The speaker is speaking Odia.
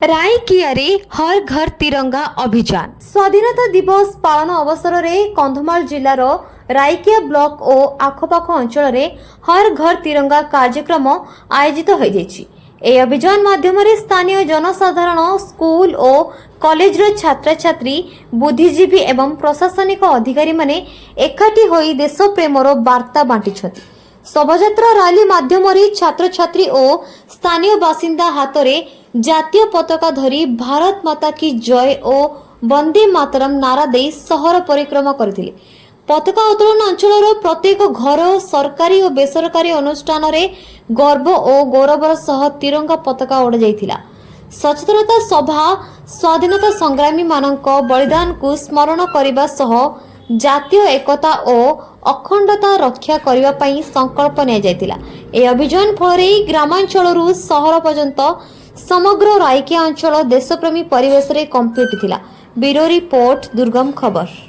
ରାଇକିଆରେ ହର ଘର ତିରଙ୍ଗା ଅଭିଯାନ। ସ୍ୱାଧୀନତା ଦିବସ ପାଳନ ଅବସରରେ କନ୍ଧମାଳ ଜିଲ୍ଲାର ରାଇକିଆ ବ୍ଲକ ଓ ଆଖପାଖ ଅଞ୍ଚଳରେ ହର ଘର ତିରଙ୍ଗା କାର୍ଯ୍ୟକ୍ରମ ଆୟୋଜିତ ହୋଇଯାଇଛି। ଏହି ଅଭିଯାନ ମାଧ୍ୟମରେ ସ୍ଥାନୀୟ ଜନସାଧାରଣ, ସ୍କୁଲ ଓ କଲେଜର ଛାତ୍ରଛାତ୍ରୀ, ବୁଦ୍ଧିଜୀବୀ ଏବଂ ପ୍ରଶାସନିକ ଅଧିକାରୀମାନେ ଏକାଠି ହୋଇ ଦେଶପ୍ରେମର ବାର୍ତ୍ତା ବାଣ୍ଟିଛନ୍ତି। ଶୋଭାଯାତ୍ରା ରାଲି ମାଧ୍ୟମରେ ଛାତ୍ରଛାତ୍ରୀ ଓ ସ୍ଥାନୀୟ ବାସିନ୍ଦା ହାତରେ ଜାତୀୟ ପତାକା ଧରି ଭାରତ ମାତା କି ଜୟ ଓ ବନ୍ଦେ ମାତରମ୍ ନାରା ଦେଇ ସହର ପରିକ୍ରମା କରିଥିଲେ। ପତାକା ଉତ୍ତୋଳନ ଅଞ୍ଚଳର ପ୍ରତ୍ୟେକ ଘର, ସରକାରୀ ଓ ବେସରକାରୀ ଅନୁଷ୍ଠାନରେ ଗର୍ବ ଓ ଗୌରବର ସହ ତିରଙ୍ଗା ପତାକା ଉଡ଼ାଯାଇଥିଲା। ସଚେତନତା ସଭା ସ୍ୱାଧୀନତା ସଂଗ୍ରାମୀମାନଙ୍କ ବଳିଦାନକୁ ସ୍ମରଣ କରିବା ସହ ଜାତୀୟ ଏକତା ଓ ଅଖଣ୍ଡତା ରକ୍ଷା କରିବା ପାଇଁ ସଂକଳ୍ପ ନିଆଯାଇଥିଲା। ଏହି ଅଭିଯାନ ଫଳରେ ଗ୍ରାମାଞ୍ଚଳରୁ ସହର ପର୍ଯ୍ୟନ୍ତ ସମଗ୍ର ରାଇକିଆ ଅଞ୍ଚଳ ଦେଶପ୍ରେମୀ ପରିବେଶରେ କମ୍ପି ଉଠିଥିଲା। ବ୍ୟୁରୋ ରିପୋର୍ଟ, ଦୁର୍ଗମ ଖବର।